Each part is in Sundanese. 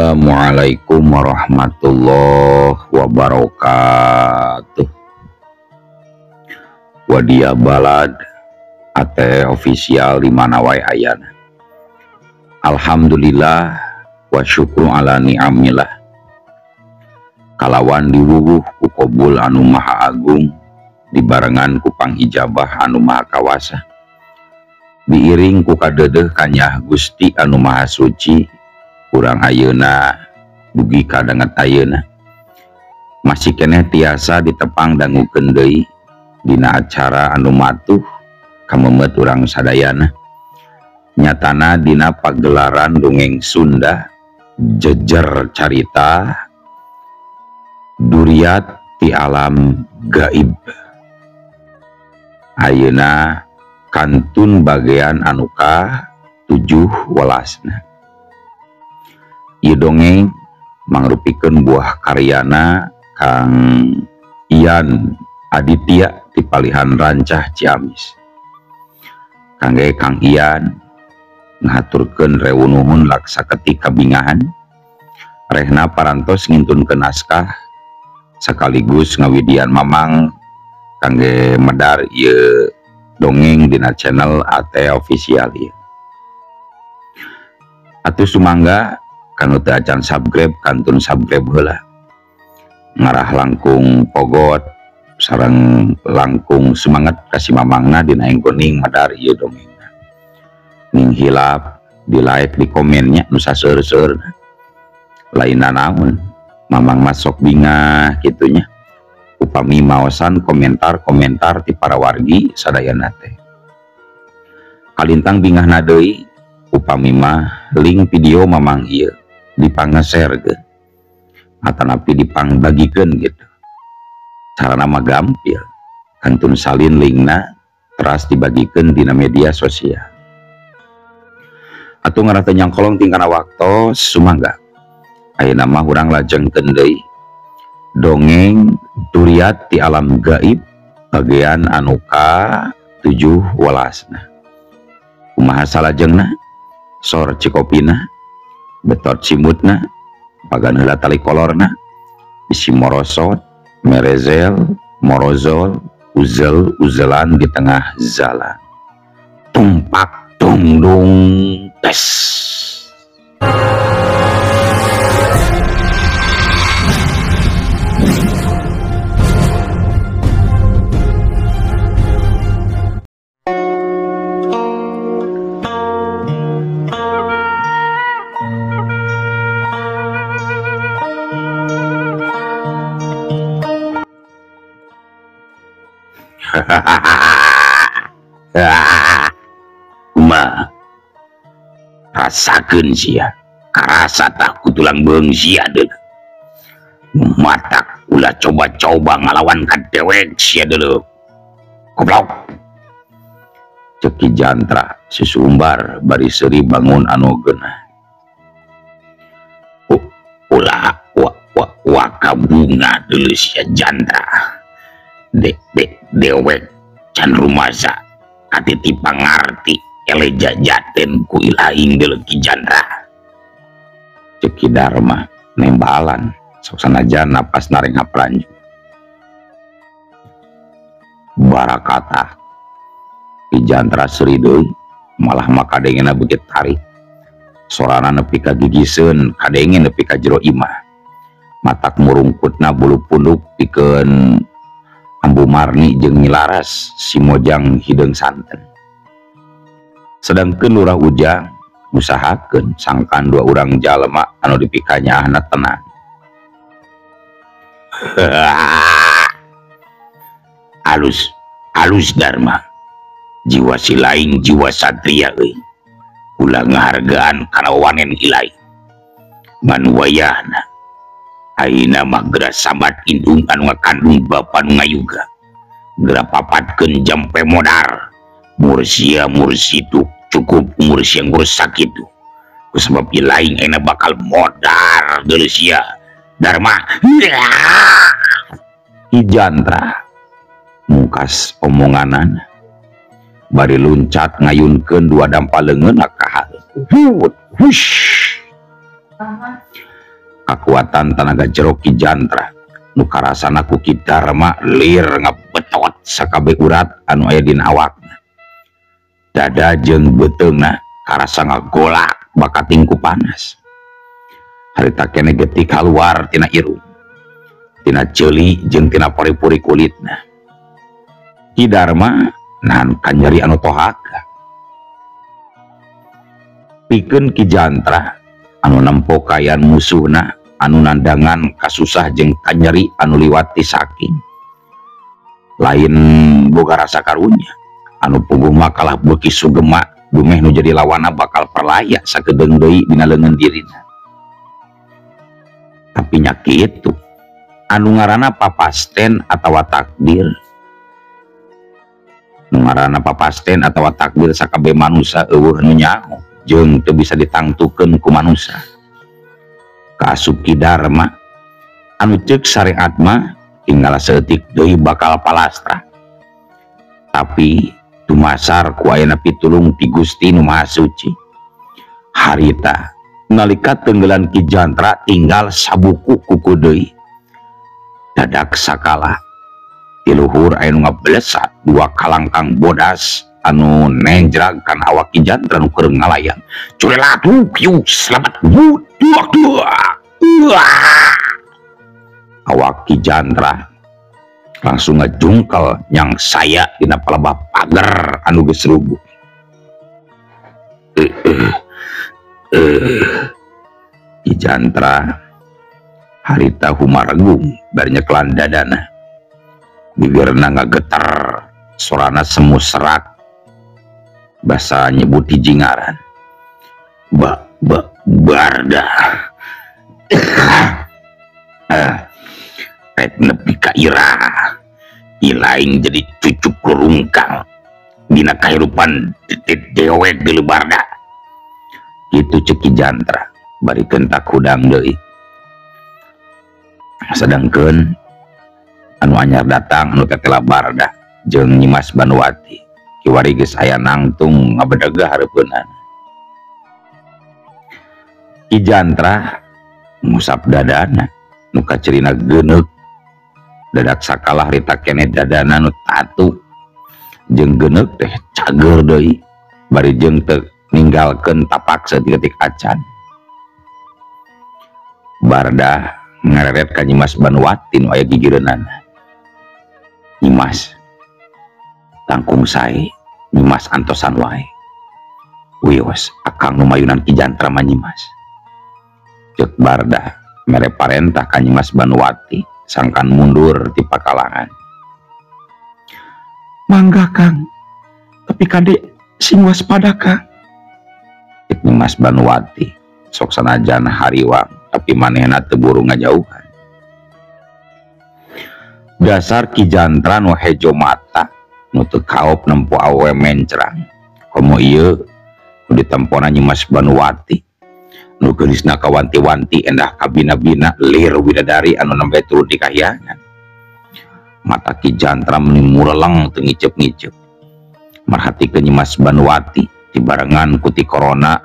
Assalamualaikum warahmatullahi wabarakatuh. Wadia Balad AT official di mana wae ayana. Alhamdulillah wa syukru ala ni'amillah. Kalawan diwuwuh ku kobul anu maha agung, dibarengan ku pangijabah anu maha kawasa, diiring ku kadedeh kanyah Gusti anu maha suci. Kurang ayeuna dugi ka danget ayeuna masih keneh tiasa ditepang dangukeun deui dina acara anu matuh kamemet urang sadayana, nyatana dina pagelaran dongeng Sunda jejer carita duriat ti alam gaib. Ayeuna kantun bagian anu ka 7 welasna. Ieu dongeng mangrupikeun buah karyana Kang Ian Aditya ti Palihan Rancah Ciamis. Kangge Kang Ian ngahaturkeun rewu nuhun laksa ketik kabingahan rehna parantos ngintunkeun naskah sekaligus ngawidian mamang kangge medar ieu dongeng dina channel AT official ieu. Atuh sumangga kanu teu acan subscribe kantun subscribe heula, ngarah langkung pogot sareng langkung semangat kasih mamangna dina engkoning medar ieu dongengna. Ning hilap di like di komennya nu saseur-seur lainna naon mamang masuk bingah kitunya upami maosan komentar-komentar ti para wargi sadayana teh. Kalintang bingahna deui upami mah link video mamang ieu dipangeserkeun atanapi dipangbagikeun gitu. Carana mah gampil, kantun salin linkna teras dibagikeun dina media sosial. Atuh ngarah teu nyangkolong tingkana waktos sumangga ayeuna mah urang lajengkeun deui dongeng duriat ti alam gaib bagian anu ka 7 welasna. Kumaha salajengna? Sor cikopina, betot cimutna, pagan heula tali kolorna, bisi morosot, merezel, morozol, uzel uzelan di tengah jalan. Tumpak tungdung tes. Kumaha rasakeun sia, karasa tah ku tulang beung sia deuleu. Matak ulah coba-coba ngalawan ka dewek sia deuleu. Goblok. Ceuk Ki Jantra susumbar bari seuri bangun anu geunah. Ulah wa kabunga deuleu sia Jantra. Dewek can rumasa katiti pangarti ele jajaten ku ilaing deuleu Ki Jantra. Ceuk Ki Darma nembalan sok sanajan napas narenghap ranju. Barakatah Ki Jantra seuri deui malah mah kadengena beuki tarik. Sorana nepi ka gigiseun kadenge nepi ka jero imah. Matak murungkutna bulu punduk pikeun Ambu Marni jeung Nyilaras si Mojang hideung santen. Sedangkeun Lurah Ujang ngusahakeun sangkan dua urang jalma anu dipikanyaahna tenang. Alus alus Darma, jiwa si laing jiwa satria euy. Ulah ngahargaan kana wanen ilai. Ngan wayahna ayeuna mah geura sambat indung anu ngakandung bapa nu ngayuga. Geura papatkeun jampe modar. Mursia mursitu cukup umur sia ngurus sakitu. Kusabab ilaing ayeuna bakal modar geuleuh sia Darma. Ki Jantra mungkas omonganana bari luncat ngayunkeun dua dampa leungeunna ka hareup. Hush. Kakuatan tanaga jero Ki Jantra nu karasana ku Ki Darma lir ngabetot sakabeh urat anu aya dina awakna. Dada jeung beuteungna karasa ngagolak bakating ku panas. Harita keneh getih kaluar tina irung, tina ceuli jeung tina pori-pori kulitna. Ki Darma nahan kanyeri anu tohaga. Pikeun Ki Jantra anu nempo kayan musuhna anu nandangan kasusah jeung kanyeri anu liwat ti saking. Lain boga rasa karunya anu puguh mah kalah beuki sugema dumeh nu jadi lawana bakal perlaya sakedeung deui dina leungeun dirina. Tapi nya kitu anu ngaranna papasten atawa takdir. Nu ngaranna papasten atawa takdir sakabeh manusa eueuh nu nyaho jeung teu bisa ditangtukeun ku manusa. Kaasup Ki Darma anu ceuk syariat mah tinggal saeutik deui bakal palastra. Tapi dumasar ku ayana pitulung ti Gusti nu Maha Suci. Harita nalika tenggelan Ki Jantra tinggal sabuku kuku deui. Dadak sakala ti luhur aya nu ngablesat dua kalangkang bodas anu nenjrag kana awak Ki Jantra nu keur ngalayang. Curelatu kieu selamat dua dua. Awak Ki Jantra langsung ngejungkel nyang saya dina palebah pager anu geus rubuh. Ki Jantra harita humaregung bari nyekelan dadana. Bibirna ngageter, sorana semu serak, basa nyebut hiji ngaran. Ba ba Barda. Rek nepi ka ira ilaing jadi cucuk rungkang dina kahirupan dewek di Barda. Kitu ceuk Ki Jantra bari kentak hudang deui. Sedangkeun anu anyar datang anu tetela Barda jeung Nyimas Banuwati kiwari geus aya nangtung ngabedegah hareupeunana. Ki Jantra ngusap dadana nu kacirina geuneuk. Dadak sakalah rita keneh dadana nu tatu jeung geuneuk teh cager deui bari jeung teu ninggalkeun tapak saeutik acan. Barda ngareret ka Nyimas Banuwati nu aya gigireunana. Nyimas langkung sae, Nyimas antosan wae. Wios akang nu mayunan Ki Jantra mah Nyimas. Ceuk Barda mere parentah ka Nyimas Banuwati sangkan mundur ti pakalangan. Mangga Kang, tapi kade sing waspada Kang. Ceuk Nyimas Banuwati sok sanajan hariwang tapi manehna teu buru ngajauhan. Dasar Ki Jantra nu hejo mata nu teu kaop nempo awewe mencrang. Komo ieu nu ditempona Nyimas Banuwati nu geulisna kawanti-wanti endah kabina-bina lir widadari anu nembe turun di kahyangan. Mata Ki Jantra meni mureleng teu ngiceup-ngiceup. Merhatikeun Nyimas Banuwati dibarengan ku ti korona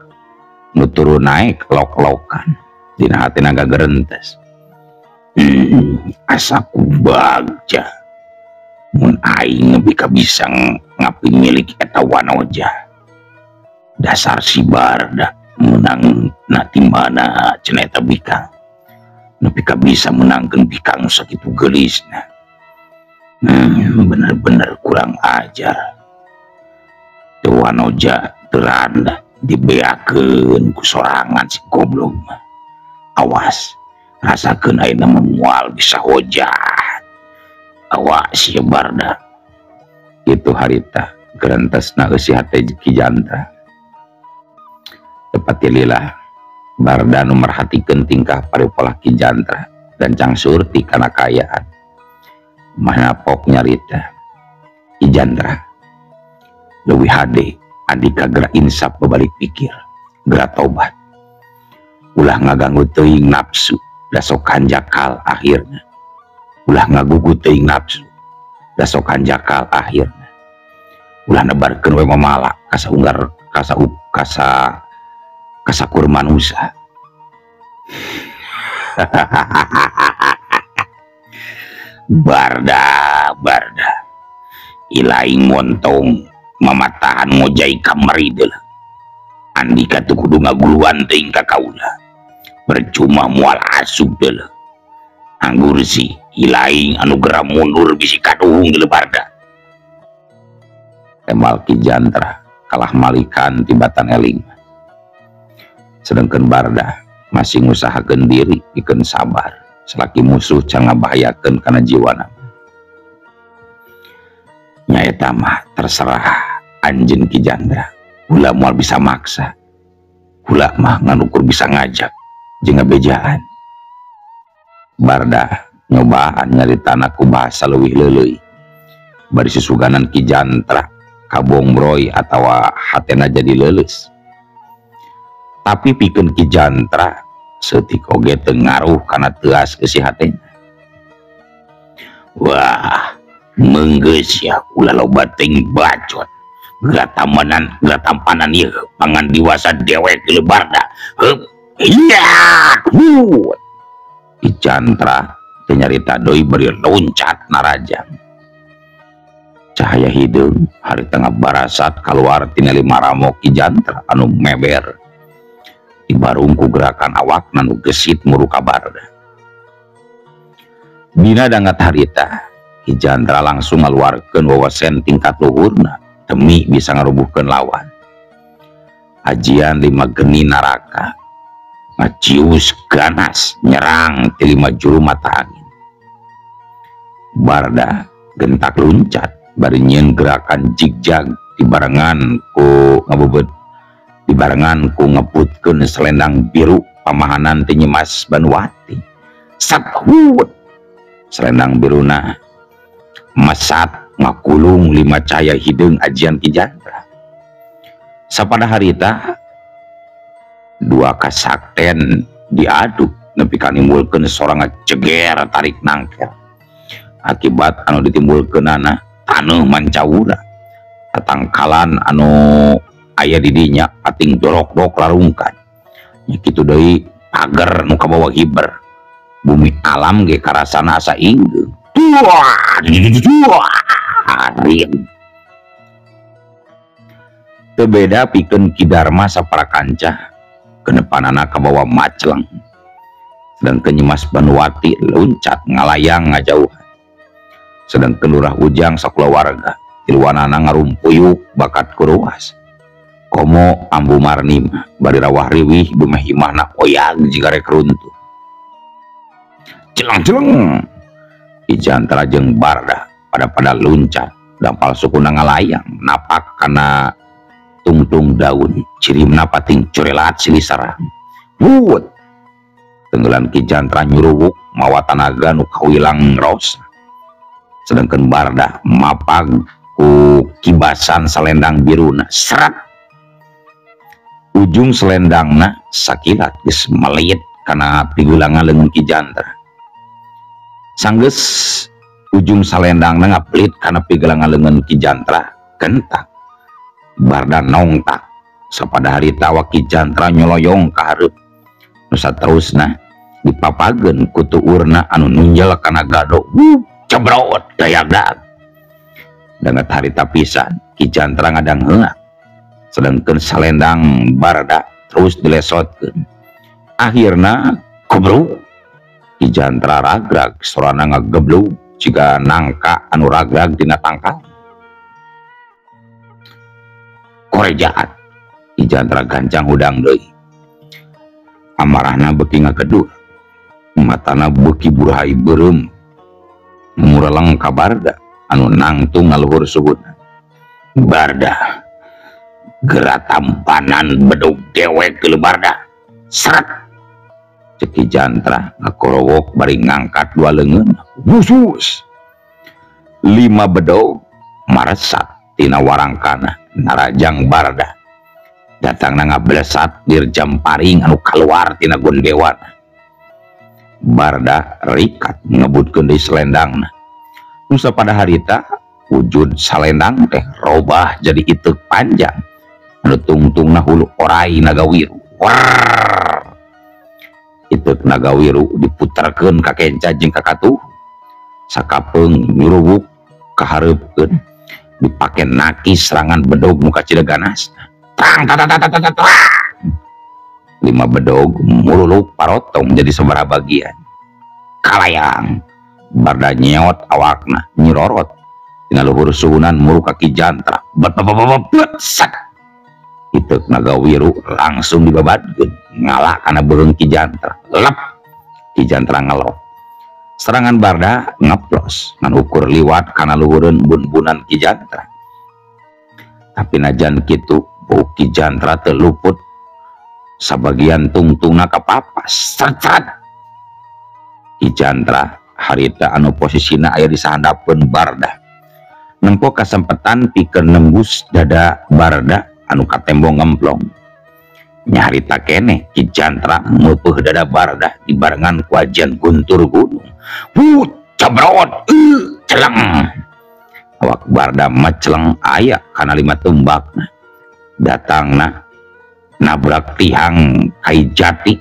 nu turun naek lok-lokan. Dina hatina gagerentes. Asa ku bagja mun aing nepi ka bisa ngapi milik eta wanoja. Dasar si Barda menang nati mana cenah eta bikang. Nepi ka bisa menangkeun bikang sakitu geulisna. Bener-bener kurang ajar. Teu wanoja teu randa dibeakeun ku sorangan si goblok mah. Awas, rasakeun ayeuna mah moal bisa hojah. Awas si Barda. Kitu harita gerentesna eusi hate Ki Jantra. Tepat lillah Barda nu merhatikeun tingkah paripolah Ki Jantra gancang surti kana kaayaan. Mana pok nyarita Ki Jantra leuwih hade andika geura insaf babalik pikir, geura tobat. Ulah ngaganggu teuing nafsu, da sok hanjakal akhirna. Ulah ngagugu teuing nafsu, da sok hanjakal akhirna. Ulah nebarkeun we mamala kasa unggar kasa kasa kasakur manusia. Barda barda ilaing montong mamatahan ngojai kamari deuleuh. Andika teu kudu ngaguluan teuing ka kaula. Percuma moal asup deuleuh. Anggur si ilaing anu geura mundur bisi kaduhung deuleuh Barda. Tembal Ki Jantra kalah malikan tibatan eling. Sedangkan Barda masih ngusahakeun diri pikeun sabar selaki musuh can ngabahayakeun kana jiwana. Nyaeta mah terserah anjeun Ki Jantra. Kula moal bisa maksa. Kula mah ngan ukur bisa ngajak jeung ngabejaan. Barda nyobaan nyaritana ku bahasa leuwih leuleuy. Bari susuganan Ki Jantra kabongbroy atawa hatena jadi leuleus. Tapi pikeun Ki Jantra seutik oge teu ngaruh kana teuas eusi hatena. Wah, meunggeus ya ulah loba teuing bacot. Gatampanan gatampanan ieu pangan diwasa dewek deuleuh Barda. Heup, iya. Ki Jantra teu nyarita deui bari loncat narajang. Cahaya hideung hari tengah barasat kaluar tina lima ramo Ki Jantra anu meber. Dibarung ku gerakan awakna nu gesit muru ka Barda. Dina dangat harita Ki Jantra langsung ngaluarkeun wawasen tingkat luhurna demi bisa ngarubuhkeun lawan. Ajian lima geni naraka ngacius ganas nyerang ti lima juru mata angin. Barda gentak luncat bari nyieun gerakan jigjag dibarengan ku ngabubut dibarengan ku ngebutkeun selendang biru pamahanan ti Nyi Mas Banuwati. Sathut selendang biruna mesat ngakulung lima cahaya hideung ajian Ki Jantra. Sapada harita dua kasakten diadu nepi ka nimbulkeun sorangan ceger tarik nangker. Akibat anu ditimbulkeunana taneuh mancawura. Tatangkalan anu aya di dinya pating dorok-dok larungkan. Nya kitu deui pager nu kabawa hiber. Bumi alam ge karasana asa inggeung. Tuah, teu beda pikeun Ki Darma sapara kanca kenepanana kabawa maceleng. Sedangkan Nyi Mas Banuwati loncat ngalayang ngajauhan. Sedangkan Lurah Ujang sakulawarga tiluanana ngarumpuyuk bakat kuruas. Komo Ambu Marnim bari rawah riwih bemeh imahna oyag jiga rek runtuh. Celeng-celeng Ki Jantra jeung Barda pada-pada luncat dampal sukuna ngalayang napak kana tungtung daun cirimna pating corelat silih sarang. Wut tenggelan Ki Jantra nyuruwuk mawa tanaga nu kawilang ros. Sedangkan Barda mapag ku kibasan selendang biruna serat. Ujung selendangna sakilat geus meliit kana pigulangan leungeun Ki Jantra. Sanggeus ujung salendangna ngaplit kana pigelangan leungeun Ki Jantra kentak. Barda nongtak sapada harita wa Ki Jantra nyoloyong ka hareup. Nu saterusna dipapageun ku tuurna anu nunjel kana gado. Cebrot dayagdag. Dangat harita pisan Ki Jantra ngadangheungak. Sedangkan salendang Barda terus dilesotkeun. Akhirna kebruk Ki Jantra ragrag sorana ngageblug jiga nangka anu ragrag dina tangkal. Korejaat Ki Jantra gancang hudang deui. Amarahna beuki ngagedur. Matana beuki burhay beureum. Mureleng ka Barda anu nangtung ngaluhur suhuna. Barda geura tampanan bedug dewek deuleuh Barda. Seret Cek Ki Jantra ngakorowok bari ngangkat dua leungeun. Wusus lima bedog maresat tina warangkana narajang Barda. Datangna ngablesat dir jamparing anu kaluar tina gondewana. Barda rikat ngebutkeun deui selendangna. Nu sapada harita wujud salendang teh robah jadi iteuk panjang anu tungtungna hulu orai naga wiru. Warr. Iteuk Nagawiru diputerkeun ka kenca jeung ka katuh. Sakapeung nyurubuk kahareupkeun dipake naki serangan bedog nu kacida ganas. Tang ta ta ta ta ta. 5 bedog mululuk parotong jadi sabaraha bagian. Kalayang Barda nyeot awakna nyirorot tina luhur suhunan muru ka Ki Jantra. Bet bet bet set. Iteuk Nagawiru langsung dibabadkeun ngala kana beuheung Ki Jantra. Lep Ki Jantra ngelok. Serangan Barda ngeplos ngan ukur liwat kana luhureun bun-bunan Ki Jantra. Tapi najan kitu bau Ki Jantra teu luput sabagian tungtungna kapapas. Seret. Ki Jantra harita anu posisina aya di sahandapeun Barda. Nempo kasempetan pikeun nembus dada Barda anu katembong ngemplong. Nyarita keneh Ki Jantra meupeih dada Barda dibarengan ku ajian guntur gunung. Wuh, cabrot, celeng. Awak Barda maceleng aya kana 5 tumbakna. Datangna nabrak tihang kai jati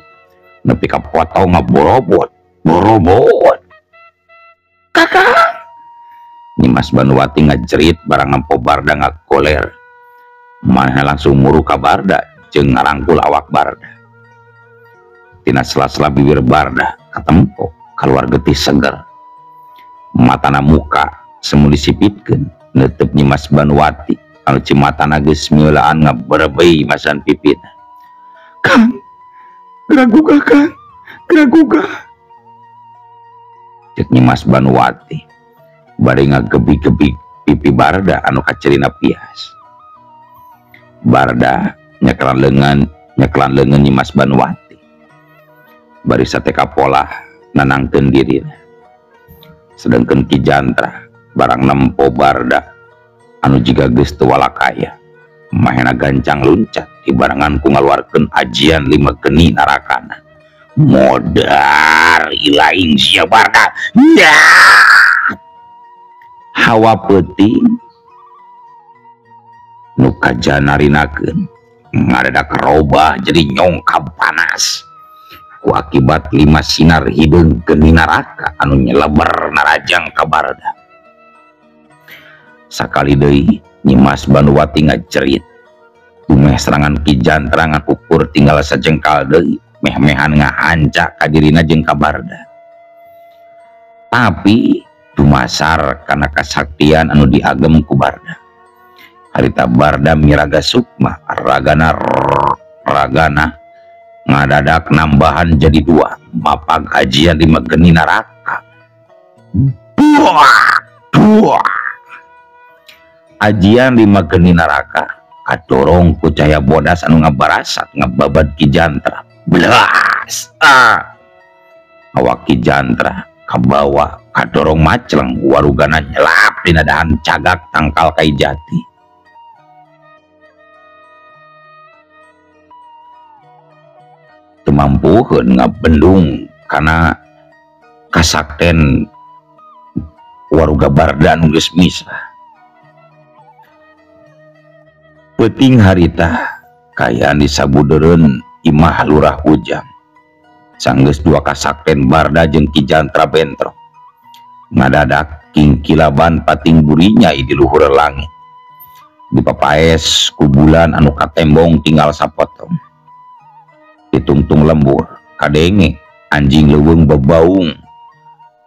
nepi ka potong ngaborobot, borobot. Kakak Nyimas Banuwati ngajerit barang nempo Barda ngagoler. Manehna langsung muru ka Barda jeung ngarangkul awak Barda. Tina sela-sela bibir Barda katempo kaluar getih seger. Matana muka semu disipitkeun neuteub Nyimas Banuwati anu cimatana geus mieulaan ngaberebei masan pipina. Kang, geragugah Kang, geragugah. Cek Nyimas Banuwati bari ngagebig-gebig pipi Barda anu kacirina pias. Barda nyekelan leungeun Nyimas Banuwati. Bari sateka polah nanangkeun dirina. Sedengkeun Ki Jantra barang nempo Barda anu jiga geus teu walakaya. Mahena gancang luncat dibarengan ku ngaluarkeun ajian 5 geni narakana. Modar ilaing sia Barda. Ya! Hawa peuting nu kajanarinakeun ngadadak robah jadi nyongkab panas ku akibat 5 sinar hideung geni naraka anu nyeleber narajang ka Barda. Sakali deui Nyimas Banuwati ngajerit dumeh serangan Ki Jantra ngakukur tinggal sajengkal deui meh-mehan ngahanca ka dirina jeung ka Barda. Tapi dumasar kana kasaktian anu diagem ku Barda. Harita Barda miraga sukma ragana ngadadak nambahan jadi 2 mapag ajian 5 geni naraka. 2 ajian 5 geni naraka kadorong ku cahaya bodas anu ngabarasat ngababad Ki Jantra. Belas awak Ki Jantra kabawa kadorong maceleng warugana nyelap dina dahan cagak tangkal kai jati. Teu mampuheun ngabendung kana kasakten waruga Barda nu geus misah. Peuting harita kaayaan di sabudeureun imah Lurah Ujang. Sanggeus 2 kasakten Barda jeung Ki Jantra bentrok. Ngadadak kingkilaban pating burinya di luhur langit. Dipapaes ku bulan anu katembong tinggal sapotong. Ditungtung lembur kadenge anjing leuweung bebaung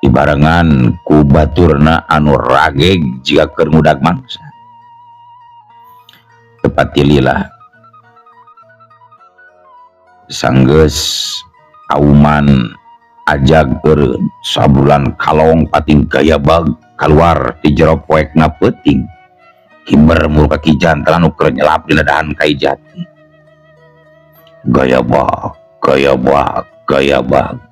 dibarengan ku baturna anu rageg jiga keur ngudag mangsa. Tepat lila sanggeus auman ajag eureun sabulan kalong pating gayabag kaluar ti jero poekna peuting hiber muru ka Ki Jantra nu keur nyelap dina dahan kai jati. Gayabag gayabag gayabag.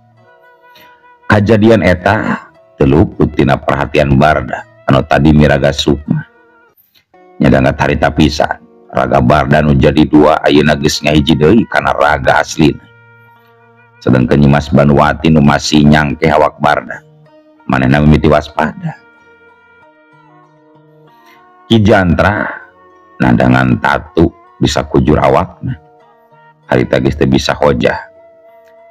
Kajadian eta teu luput tina perhatian Barda anu tadi miraga sukma. Nyadangat harita pisan raga Barda nu jadi 2 ayeuna geus ngahiji deui kana raga aslina. Sedengkeun Nyimas Banuwati nu masih nyangke awak Barda manehna mimiti waspada. Ki Jantra nandangan tatu bisa kujur awakna. Harita geus teu bisa hojah.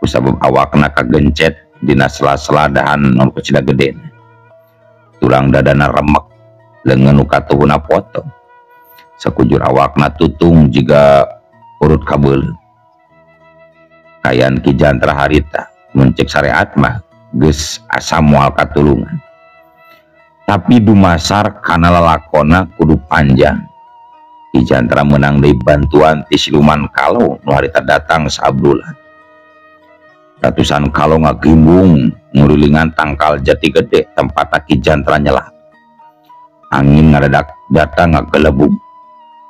Kusabab awakna kagencet dina sela-sela dahan nu kacida gedena. Tulang dadana remek, leungeun nu katuhuna potong. Sakujur awakna tutung jiga urut kabeuleuh. Kayan Ki Jantra harita mun cek syariat mah geus asa moal katulungan. Tapi dumasar kana lalakona kudu panjang. Ki Jantra meunang deui bantuan ti siluman kalong nu harita datang saabdulan. Ratusan kalong ngagimbung ngurilingan tangkal jati gede tempat Ki Jantra nyelap. Angin ngadadak datang ngagelebug.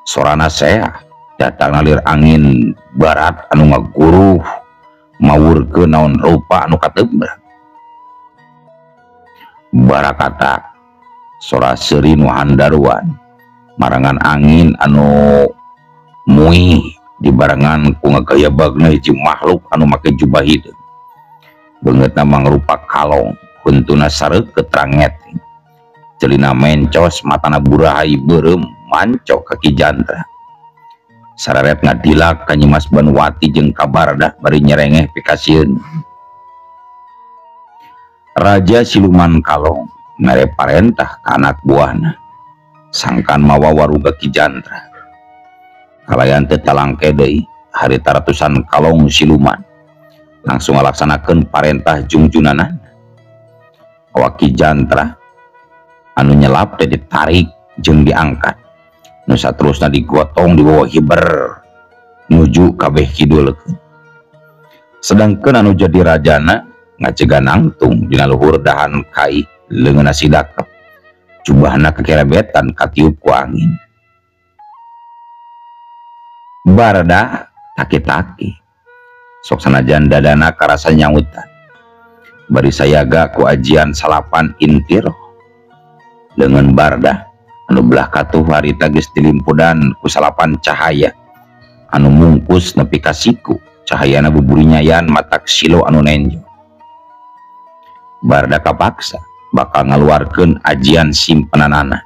Sorana seah datang ngalir angin barat anu ngaguruh mawurkeun naon rupa anu kateumbrak. Barakata sora seuri nu handaruan marangan angin anu muih dibarengan ku ngagayabagna hiji makhluk anu make jubah hideung. Beungeutna mangrupa kalong, huntuna sareukeut ranget. Celina mencos, matana burahay beureum mancok ka Ki Jantra. Sareret ngadilak ka Nyimas Banuwati jeung ka Bardah bari nyerengeh pikasieun. Raja siluman kalong mere parentah ka anak buahna sangkan mawa waruga Ki Jantra. Kalayan teu talangke deui harita ratusan kalong siluman langsung ngalaksanakeun parentah jungjunanana. Awak Ki Jantra anu nyelap teh ditarik jeung diangkat, nu saterusna digotong dibawa hiber nuju kabeh kidulkeun. Sedangkeun anu jadi rajana ngacega nangtung dina luhur dahan kai leungeunna sidakep, jubahna kekerebetan katiup ku angin. Barda taki-taki sok sanajan dadana karasa nyautan bari sayaga ku ajian salapan intiro. Leungeun Barda anu belah katuh harita geus dilimpudan ku salapan cahaya anu mungkus nepi ka siku, cahayana buburinyayan matak silo anu nenjo. Barda kapaksa bakal ngaluarkeun ajian simpenanana.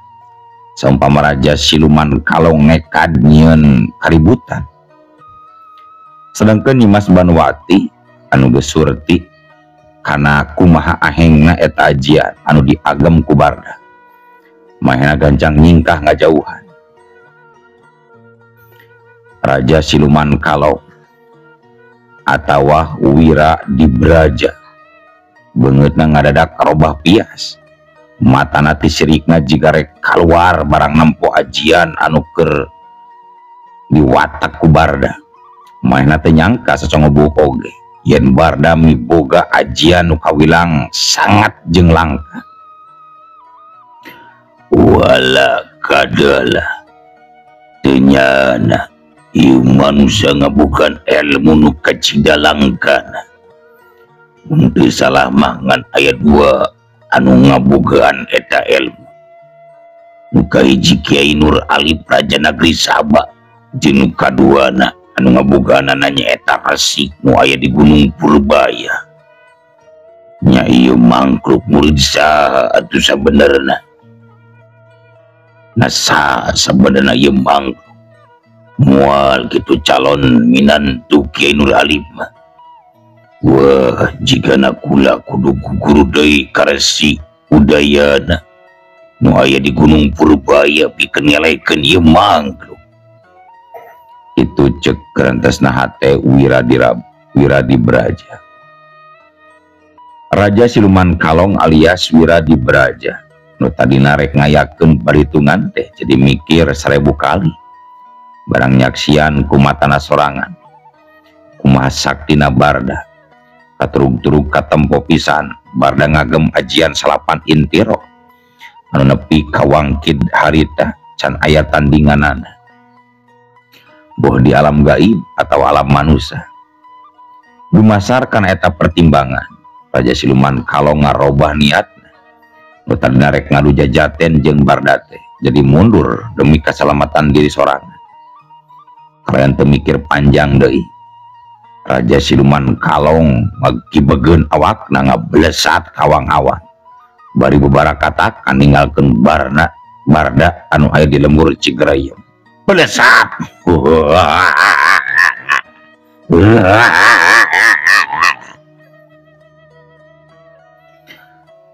Saumpama raja siluman kalong nekad nyieun kaributan. Sedangkeun Nyimas Banuwati anu geus surti kana kumaha ahengna eta ajian anu diagem ku Barda, mahena gancang nyingkah ngajauhan. Raja siluman kalong atawa Wira Dibraja beungeutna ngadadak robah pias, matana ti sirikna jiga rek kaluar barang nempo ajian anu keur diwatak ku Barda. Mahena teu nyangka sacongobuuk oge yen Barda miboga ajian nu kawilang sangat jeung langka. Wala kadala teu nyana ieu manusia ngabogaan ilmu nu kacida langkana. Mun teu salah mah ngan aya dua anu ngabogaan eta ilmu. Nu kahiji Kiai Nur Alif Raja Negeri Saba, jeung nu kaduana anu ngabogaanana nyaeta Resi nu aya di Gunung Purbaya. Nya ieu mangkluk murid saha atuh sabenerna? Nah saha sabenerna ieu mangkluk? Moal kitu calon minantu Kiai Nur Alif mah. Wah, jigana kula kudu guru deui ka Resi Udayana nu aya di Gunung Purbaya pikeun ngelekeun ieu mangkluk. Itu cek kerentesna hate Wira Dibraja. Raja siluman kalong alias Wira Dibraja nu tadina rek ngayakeun parhitungan teh jadi mikir 1000 kali barang nyaksian ku matana sorangan kumaha saktina Barda. Katurug-turug katempo pisan Barda ngagem ajian salapan intiro anu nepi kawangkid harita can aya tandinganana, boh di alam gaib atau alam manusia. Dumasar kana eta pertimbangan Raja siluman kalong ngarobah niatna nu tadina rek ngadu jajaten jeung Barda teh jadi mundur demi keselamatan diri sorangan. Kalayan teu mikir panjang deui, Raja siluman kalong ngagibegeun awakna ngablesat kawang-awang bari bebarakatakan ninggalkeun Barda anu aya di lembur Cigerayem. Blesat.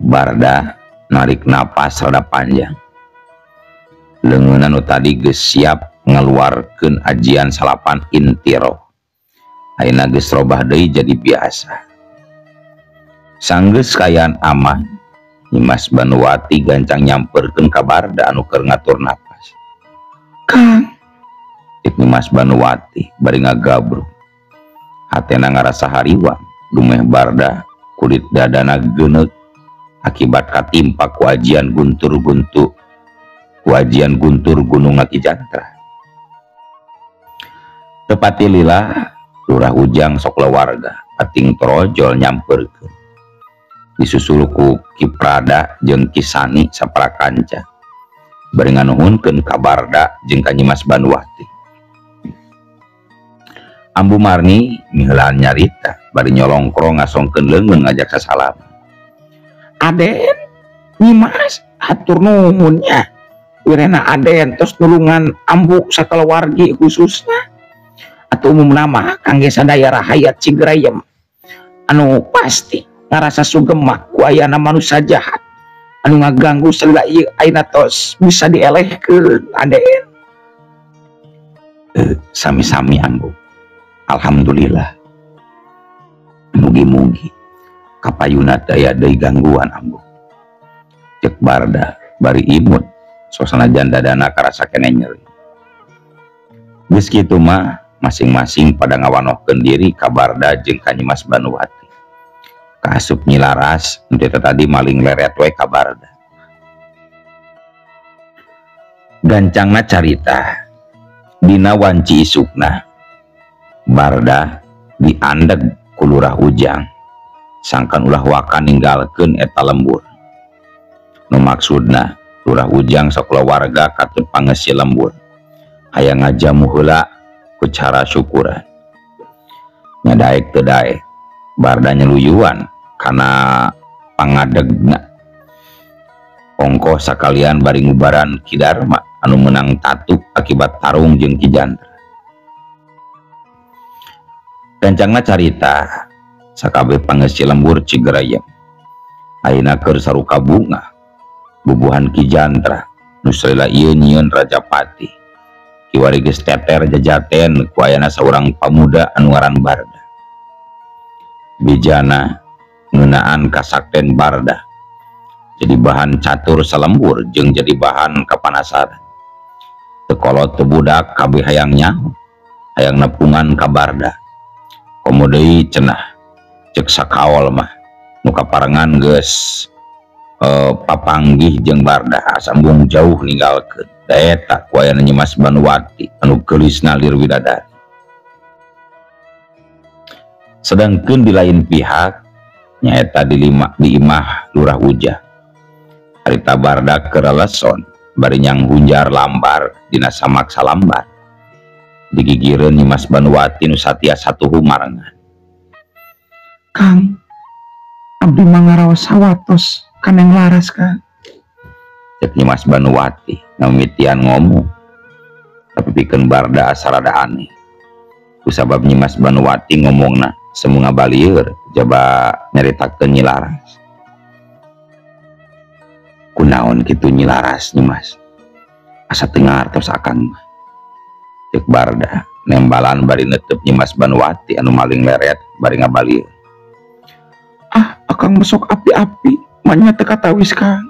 Barda narik napas rada panjang. Leungeunna nu tadi geus siap ngaluarkeun ajian salapan intiro. Ayeuna geus robah deui jadi biasa. Sanggeus kaayaan aman, Nyimas Banuwati gancang nyamperkeun ka Barda anu keur ngatur napas. Kang, cek Nyimas Banuwati bari ngagabruk. Hatena ngarasa hariwang, dumeh Barda kulit dadana geuneuk akibat katimpa ku ajian guntur-guntur, ku ajian guntur gunung Ki Jantra. Tepati lila Lurah Ujang sok warga pating torojol nyamperkeun. Disusul ku Ki Prada jeung Ki Sani saparakanca. Bari nganuhunkeun ka Barda jeung ka Nyimas Banuwati. Ambu Marni miheulaan nyarita bari nyolongkrong ngasongkeun leungeun ngajak sasalam. Aden, Nyimas, hatur nuhun nya. Wirena Aden tos nulungan ambu sakalawargi khususna atau umumna mah kangge sadaya rahayat Cigerayem anu pasti ngarasa sugema ku ayana manusia jahat anu ngaganggu salila ieu ayeuna tos bisa dielehkeun Aden. Sami-sami ambu. Alhamdulillah. Mugi-mugi kapayuna daya deui gangguan ambu. Cek Barda bari imut suasana janda dadana karasa kene nyeri. Geus kitu mah masing-masing pada ngawanohkeun diri ka Barda jeung ka Nyimas Banuwati. Kaasup Nyi Laras nu tadi maling leret we ka Barda. Gancangna carita dina wanci isukna Barda diandeg ku Lurah Ujang sangkan ulah waka ninggalkeun eta lembur. Nu maksudna Lurah Ujang sakulawarga katut pangesi lembur hayang ngajamu heula ku cara syukuran. Nya daek teu daek Barda nyeluyuan kana pangadegna. Ongkoh sakalian bari ngubaran Ki Darma anu menang tatuk akibat tarung jeung Ki Jantra. Gancangna carita sakabeh pangesi lembur Cigerayem ayeuna keur saruka bunga bubuhan Ki Jantra nu salila ieu nyieun Rajapati. Kiwari geus teter jajaten ku ayana saurang pamuda anu ngaran Barda. Bijana ngeunaan kasakten Barda jadi bahan catur salembur jeung jadi bahan kapanasaran. Teu kolot teu budak kabeh hayang nyaho, hayang nepungan ka Barda. Komo deui cenah cek sakaol mah nu kaparengan geus papanggih jeung Barda sambung jauh ninggalkeun. Da eta ku ayana Nyimas Banuwati anu geulisna lir widadari. Sedangkeun di lain pihak nyaeta di imah Lurah Ujang. Harita Barda keur leleson bari nyanghunjar lambar dina samak salambar. Digigireun Nyimas Banuwati nu satia satuhu marengan. Kang, abdi mangaraos sawatos ka Neng Laras, Kang. Cek Nyimas Banuwati ngamitian ngomong tapi pikeun Barda asa rada aneh. Kusabab Nyimas Banuwati ngomongna semu ngabalieur jaba nyaritakeun Nyi Laras. Kunaon kitu Nyi Laras Nyimas? Asa teu ngartos akang mah. Cek Barda nembalan bari netep Nyimas Banuwati anu maling leret bari ngabalieur. Ah, akang mesok api-api manya teu katawis, Kang.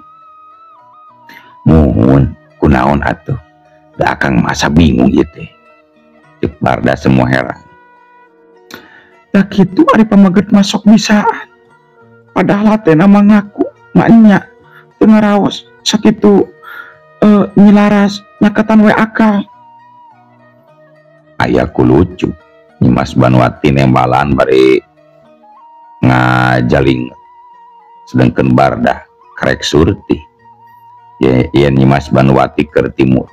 Muhun kunaon atuh? Da akang masa bingung ieu teh. Cek Barda semua heran. Da kitu ari pamaget masok bisaan. Padahal hatena mah ngaku maknya teu ngaraos sakitu Nyi Laras nyaketan we akal. Aya ku lucu Nyimas Banuwati nembalan bari ngajaling. Sedangkeun Barda karek surti yen Nyimas Banuwati keur timur.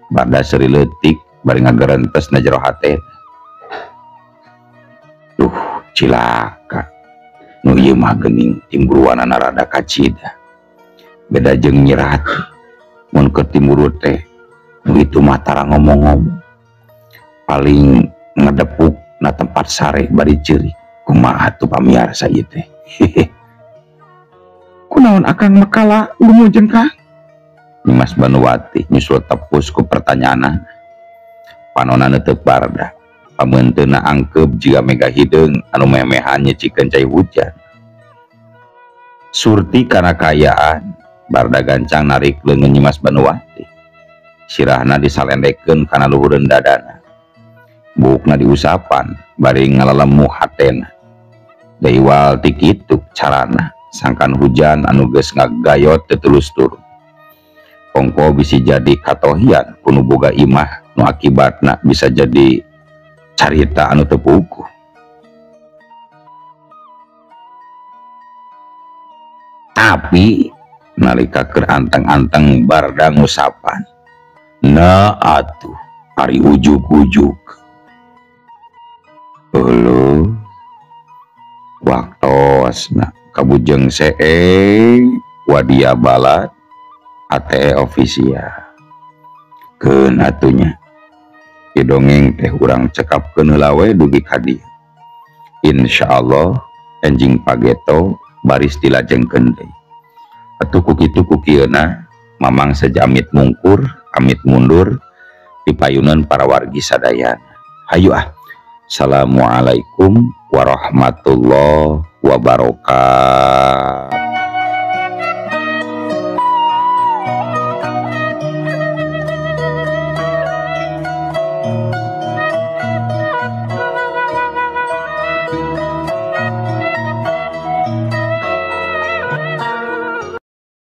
Barda seuri leutik bari ngagerentes na jero hate. Duh, cilaka. Nu ieu mah geuning timburuanana rada kacida. Beda jeung Nyi Rati. Mun keur timburu teh nu itu mah tara ngomong-ngomong. Paling ngedepuk na tempat sare bari ceurik. Kumaha atuh pamiarsa ieu teh. Kunaon akang makala lumujeng Kang? Nyimas Banuwati nyusul tepus ku pertanyaanna. Panona neuteuk Barda. Pameunteuna angkeup jiga mega hideung anu memehan nyecikeun cai hujan. Surti kana kaayaan, Barda gancang narik leungeun Nyimas Banuwati. Sirahna disalendekeun kana luhureun dadana. Buukna diusapan bari ngalalemu hatena. Daiwal ti kitu carana sangkan hujan anu geus ngagayot teu tulus turun. Ongko bisi jadi katohian ku nu boga imah nu akibatna bisa jadi carita anu teu puguh. Tapi nalika keur anteng-anteng Barda ngusapan, "Nah atuh ari ujug-ujug." Euleuh waktosna kabujeng see wadia balat ATE official. Keun atunya dongeng teh urang cekapkeun heula we dugi ka dieu. Insyaallah enjing pageto baris dilajengkeun deui. Atuh ku kitu ku kieuna Mamang sejamit mungkur amit mundur dipayunan para wargi sadayana. Hayu ah. Assalamualaikum warahmatullahi wabarakatuh.